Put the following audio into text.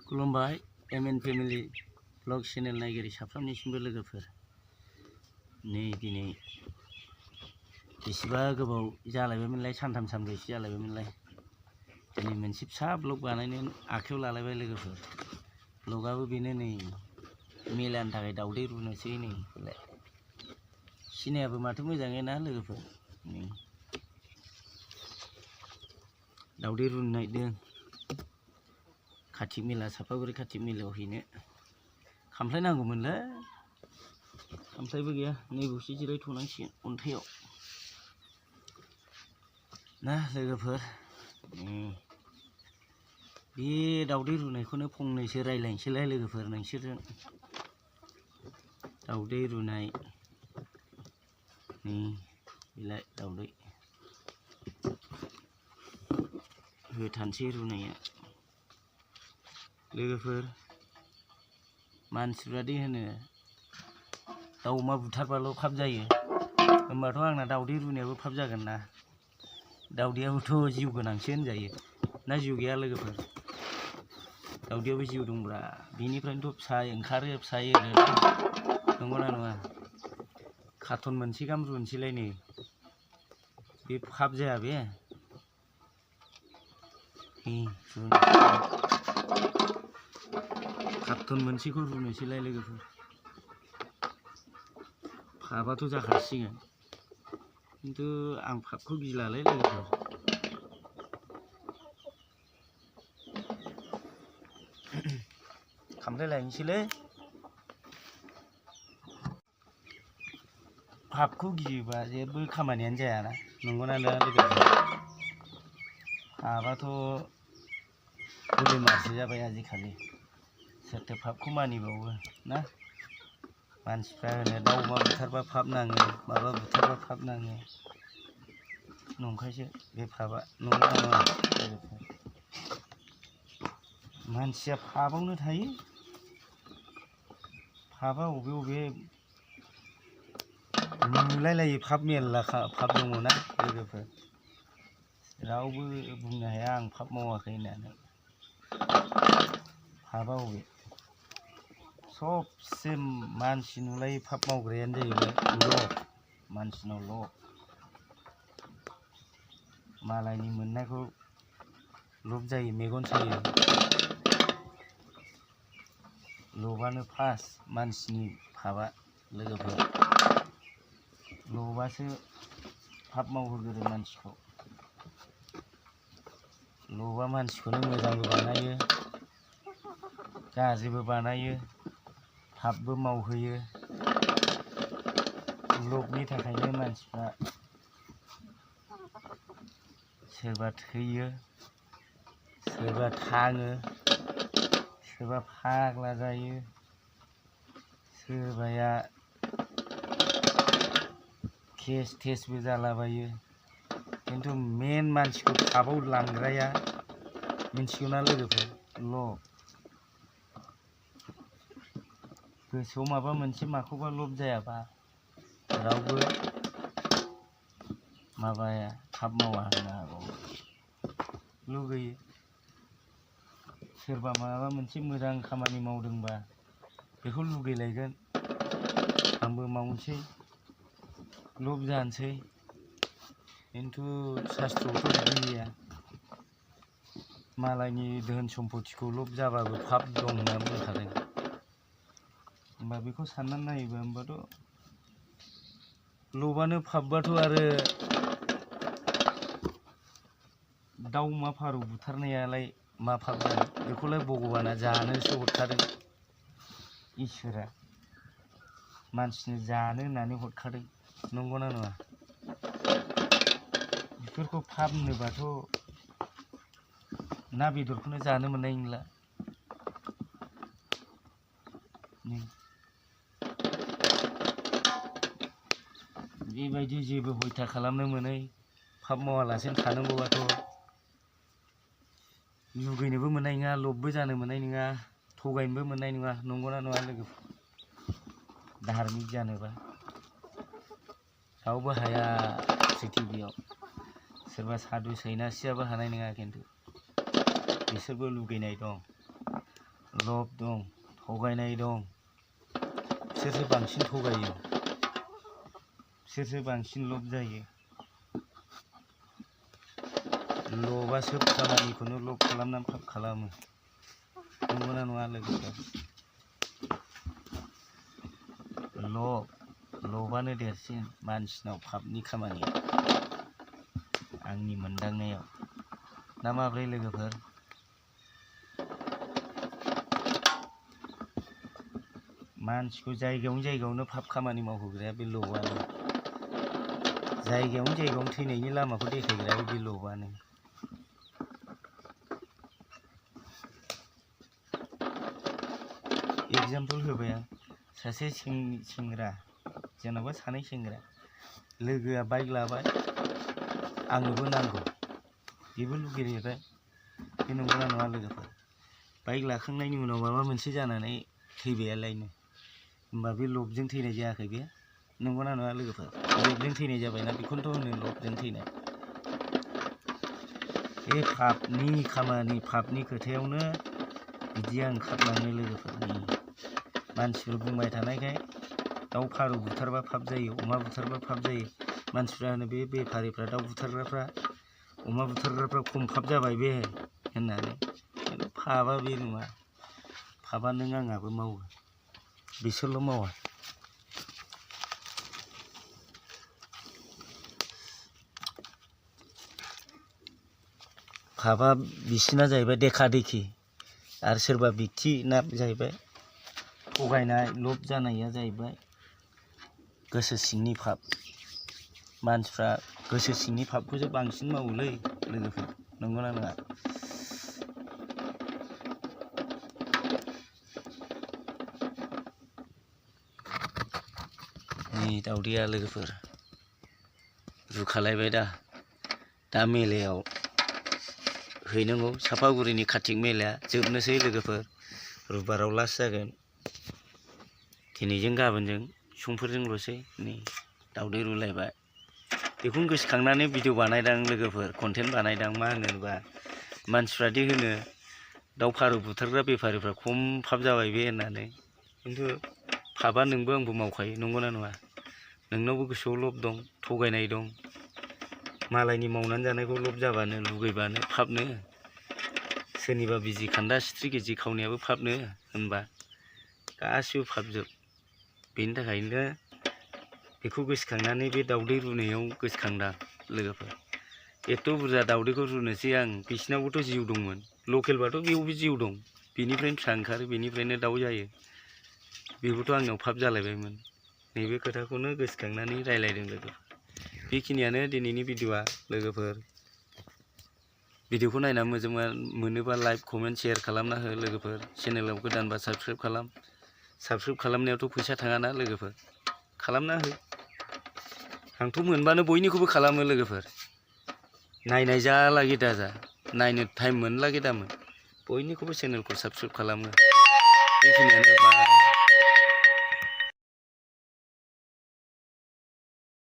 खुलुमबाय MN family blog channel नायगिरि साफ्रोमनिसिमबो लोगोफोर। नै दिनै बेसेबा गोबाव जालायबायमोनलाय, सानथाम सानब्रैसो जालायबायमोनलाय। दिनै मोनसे फिसा ब्लग बानायनो आखायाव लालायबाय लोगोफोर। ब्लगाबो बेनो, नै मेलानि थाखाय दावदै रुनोसै। नै बेलाय सिनायाबो माथो मोजाङै ना लोगोफोर। नै दावदै रुनो नागिरदों कार्तिक मेला, सापागुरि कार्तिक मेलायाव हैनो। खामफ्लाय नांगौमोनलै, खामफ्लायबो गैया। नैबावसो जिरायथ'नांसिगोन अन्थाइयाव ना लोगोफोर। बे दावदै रुनायखौनो फंनैसो रायलायनोसैलाय लोगोफोर नोंसोरजों। दावदै रुनाय, बेलाय दावदै होथानसै रुनाया। लोगोफोर, मानसिफ्रादि होनो दाउ अमा बुथारबाल' फाप जायो, होमबाथ' आंना दावदै रुनायाबो फाप जागोन ना। दावदैयाबोथ' जिउ गोनांसो होनजायो ना, जिउ गैया लोगोफोर? दावदैयाबो जिउ दंब्रा, बिनिफ्रायनोथ' फिसा ओंखारो, फिसा एरो। नंगौना नङा? कार्टन मोनसे गाहाम रुनोसैलाय। नै बे फाप जाया बे। कार्टन मोनसेखौ रुनोसैलाय लोगोफोर। फापआथ' जाखासिगोन, खिन्थु आं फापखौ गिलालै लोगोफोर। खामफ्लाय लायनोसैलै। फापखौ गियोबा जेबो खामानियानो जायाना, नंगौना नङा लोगोफोर? फापआथ' गोदोनासो जाबाय आजिखालि। सोरथो फापखौ मानिबावो ना? मानसिफ्रा होनो दाउ अमा बुथारबा फाप नाङो, माबा बुथारबा फाप नाङो। नंखायसो बे फापआ, नंगौना नङा लोगोफोर? मानसिया फापआवनो थायो। फापआ अबे अबे नुलायलायै फाप मेरला फाप दङ ना लोगोफोर। रावबो बुंनो हाया आं फाप मावाखै होननानै। फापआ अबे? सबसे मानसि नुलायै फाप मावग्रायानो जाहैबाय लब। मानसिनाव लब, मालायनि मोननायखौ लब जायो, मेगन सायो। लबानो फार्स्ट मानसिनि फापआ लोगोफोर। लबासो फाप मावहोगोरो मानसिखौ। लबा मानसिखौनो मोजांबो बानायो, गाज्रिबो बानायो, फापबो मावहोयो। लबनि थाखायनो मानसिफ्रा सोरबा थैयो, सोरबा थाङो, सोरबा फाग्ला जायो, सोरबाया केस टेसबो जालाबायो। खिन्थु मेन मानसिखौ फापआव लांग्राया मिन्थिगौना लोगोफोर? लब। गोसोआव माबा मोनसे माखौबा लब जायाबा रावबो माबाया फाप मावा होननो हागौ। लुगैयो, सोरबा माबा मोनसे मोजां खामानि मावदोंबा बेखौ लुगैलायगोन, आंबो मावनोसै, लब जानोसै। खिन्थु सास्त्रआवथ' बिदि गैया। मालायनि धोन सम्पतिखौ लब जाबाबो फाप दं होनना बुंखादों। होमबा बेखौ साननानै नायोबा, होमबाथ' लबानो फापबाथ' आरो दाउ अमा फारौ बुथारनायालाय मा फाप जानो? बेखौलाय भगबाना जानोसो हरखादों। इसोरा मानसिनो जानो होननानै हरखादों, नंगौना नङा? बेफोरखौ फाप होनोबाथ' ना बेदरखौनो जानो मोननाय नंला। बेबायदि जेबो हयथा खालामनो मोनै फाप मावालासेनो थानांगौबाथ' लुगैनोबो मोननाय नङा, लबबो जानो मोननाय नङा, थगायनोबो मोननाय नङा। नंगौना नङा लोगोफोर? धार्मिक जानोबा रावबो हाया प्रिथिबियाव। सोरबा सादु सैनासियाबो हानाय नङा। खिन्थु बिसोरबो लुगैनाय दं। लब दं, थगायनाय दं। बिसोरसो बांसिन थगायो, बिसोरसो बांसिन लब जायो। लबा सोब खामानिखौनो लब खालामनानै फाप खालामो। नंगौना नङा लोगोफोर? लबानो देरसिन मानसिनाव फापनि खामानिया, आंनि मोनदांनायाव। ना माब्रै लोगोफोर? मानसिखौ जायगायावनो फाप खामानि मावहोग्राया बे लबानो। जायगायावनो थैनायनि लामाखौ देखायग्राया बे लबानो। एग्जाम्पल होबाय आं, सासे सेंग्रा, जेन'बा सानै सेंग्रा, लोगोआ बाइक लाबाय, आंनोबो नांगौ, बेबो लुगैहैबाय। बे नंगौना नङा लोगोफोर? बाइक लाखांनायनि उनाव माबा मोनसे जानानै थैबायालायनो, होमबा बे लबजों थैनाय जायाखै बे? नंगौना नङा लोगोफोर? लबजों थैनाय जाबायना, बेखौनोथ' होनो लबजों थैनाय। बे फापनि खामानि, फापनि खोथायावनो बिदिया ओंखारलाङो लोगोफोरनि। मानसिफोर बुंबाय थानायखाय दाउ फारौ बुथारबा फाप जायो, अमा बुथारबा फाप जायो। मानसिफ्रा होनो बे बेफारिफ्रा, दाउ बुथारग्राफ्रा, अमा बुथारग्राफ्रा खम फाप जाबाय बे होननानै। खिन्थु फापआ बे नङा। फापआ नों आंहाबो मावो, बिसोरल' मावा। फापआ बिसिना जाहैबाय देखा देखि, आरो सोरबा बिक्ति ना जाहैबाय थगायनाय, लब जानाया जाहैबाय गोसो सिंनि फाप। मानसिफ्रा गोसो सिंनि फापखौसो बांसिन मावोलै लोगोफोर। नंगौना नङा? नै दाउदैया लोगोफोर रुखालायबाय दा मेलायाव हैनांगौ। सापागुरिनि कार्तिक मेलाया जोबनोसै लोगोफोर, रबिबाराव लास्ट जागोन। दिनैजों गाबोनजों समफोरजोंल'सै। नै दाउदै रुलायबाय, बेखौनो गोसोखांनानै भिडिअ बानायदां लोगोफोर, कन्टेन्ट बानायदां। मा होनोबा मानसिफ्रादि होनो दाउ फारौ बुथारग्रा बेफारिफ्रा खम फाप जाबाय बे होननानै। खिन्थु फापआ नोंबो आंबो मावखायो, नंगौना नङा? नोंनावबो गोसोआव लब दं, थगायनाय दं। मालायनि मावनानै जानायखौ लब जाबानो, लुगैबानो फापनो। सोरनिबा बिजि खान्दा सिथ्रि गिजि खावनायाबो फापनो होनबा, गासिबो फापजोब। बेनि थाखायनो बेखौ गोसोखांनानै बे दाउदै रुनायाव गोसोखांदां लोगोफोर। एथ' बुरजा दाउदैखौ रुनोसै आं, बिसिनावबोथ' जिउ दंमोन। लकेलबाथ' बेयावबो जिउ दं, बेनिफ्रायनो फिसा ओंखारो, बेनिफ्रायनो दाउ जायो। बेबोथ' आंनाव फाप जालायबायमोन। नैबे खोथाखौनो गोसोखांनानै रायलायदों लोगोफोर। बेखिनियानो दिनैनि भिडिअ'आ लोगोफोर। भिडिअ'खौ नायना मोजां मोनोबा लाइक, कमेन्ट, शेयार खालामना हो लोगोफोर। चेनेलाव गोदानबा साबस्क्राइब खालाम। साबस्क्राइब खालामनायावथ' फैसा थाङाना लोगोफोर, खालामना हो। आंथ' मोनबानो बयनिखौबो खालामो लोगोफोर। नायनाय जालागे दाजा, नायनो टाइम मोनलागे दामोन, बयनिखौबो चेनेलखौ साबस्क्राइब खालामो। बेखिनियानो।